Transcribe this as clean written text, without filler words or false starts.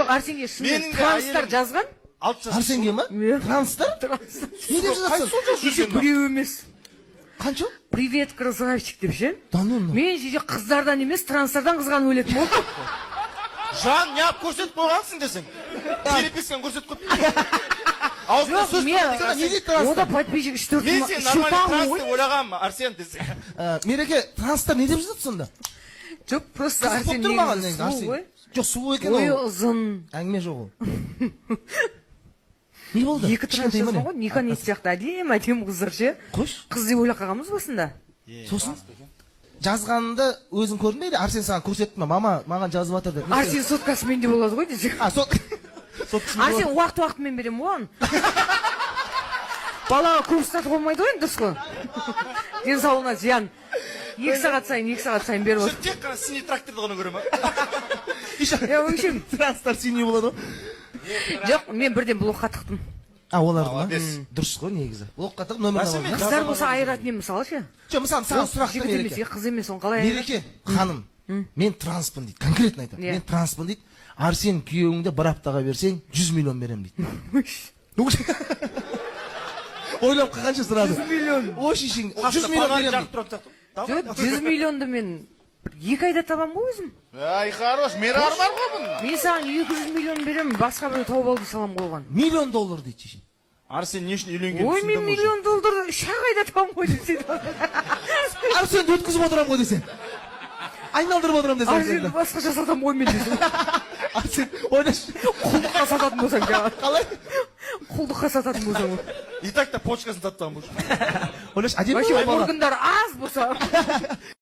Жоқ, Арсенге шынымен Менің де транстар әйелім- жазған. 6 жас. Арсенге ма? Иә. Транстар не деп жазасың? Еще біреу емес. Қанша? «Привет, красавчик» деп ше. Да ну. Мен жеке қыздардан емес, транстардан қызғанып өлетін болдым. Жан, неғып көрсетіп қойғансың десең, переписканы көрсетіп қойып, аузына Жоқ, сөз. мен Не дейді транстар? Ода подписчик үш төрт Мен сені нормальный транс деп ойлағанмын, Арсен десең. Мереке, транстар не деп жазады сонда? Жоқ, просто Қызық болып Арсен тұр маған негізі негізі сұлу Арсен. ғой. Жоқ, сұлу екен Бойы ол. ұзын. Әңгіме жоқ ол. Не болды? Екі транс Кішкентай ма, жазған не? ғой, Никон сияқты әдемі әдемі қыздар ше. Қойшы. Қыз деп ойлап қалғанбыз басында. Сосын жазғанында өзің көрдің бе или Арсен саған көрсетті ма, «Мама, маған жазып жатыр» деп? Арсен соткасы менде болады ғой десең. А, соткасы. Арсен уақыт уақытымен беремін ғой оны. Балаға көп ұстатып болмайды ғой енді, дұрыс қой, денсаулығына зиян. 2 сағат сайын, 2 сағат сайын беріп отыр. Сен тек қана синий тракторды ғана көремін. Иә, өңшең. Транстар синий болады ғой. Жоқ, мен бірден блокқа тықтым. А, оларды ма? Молодец. Дұрыс қой негізі, блокқа тығып, нөмірін Арсен, алып. мен Қыздар болса, айыратын едім мысалы ше. Жоқ, мысалы, саған сұрақ та, Жігіт емес, Мереке. е, қыз емес, оны қалай айырады? «Мереке ханым, мен транспын», – дейді, конкретно айтады. Иә. «Мен транспын», – дейді. «Арсен күйеуіңді бір аптаға берсең, 100 миллион беремін», – дейді. Ойлап қалғанша сразу. 100 миллион. О, шешең, 100 миллион беремін Жағып дейді. тұратын сияқты. Жоқ, 100 миллионды мен бір 2 айда табамын ғой өзім. Ай, хорош, мейрам бар ғой бұның. Мен саған 200 миллион беремін, басқа біреу тауып алып саламын ғой оған. Миллион доллар дейді, шешең. Арсен не үшін үйленгенін Ой, мен түсіндім уже. миллион долларды 3-ақ айда табамын ғой десе. Арсенді өткізіп отырамын ғой десе, айналдырып отырамын десе. Арсенді Арсенді. басқаша сатамын ғой мен десе. Арсен, ойлашы. Құлдыққа сататын болсаң жаңағы. Қалай? Құлдыққа сататын болсаң. И так та почкасын сатып тастаған. Ойлашы, әдемі Вообще ғой бала. органдар аз болса.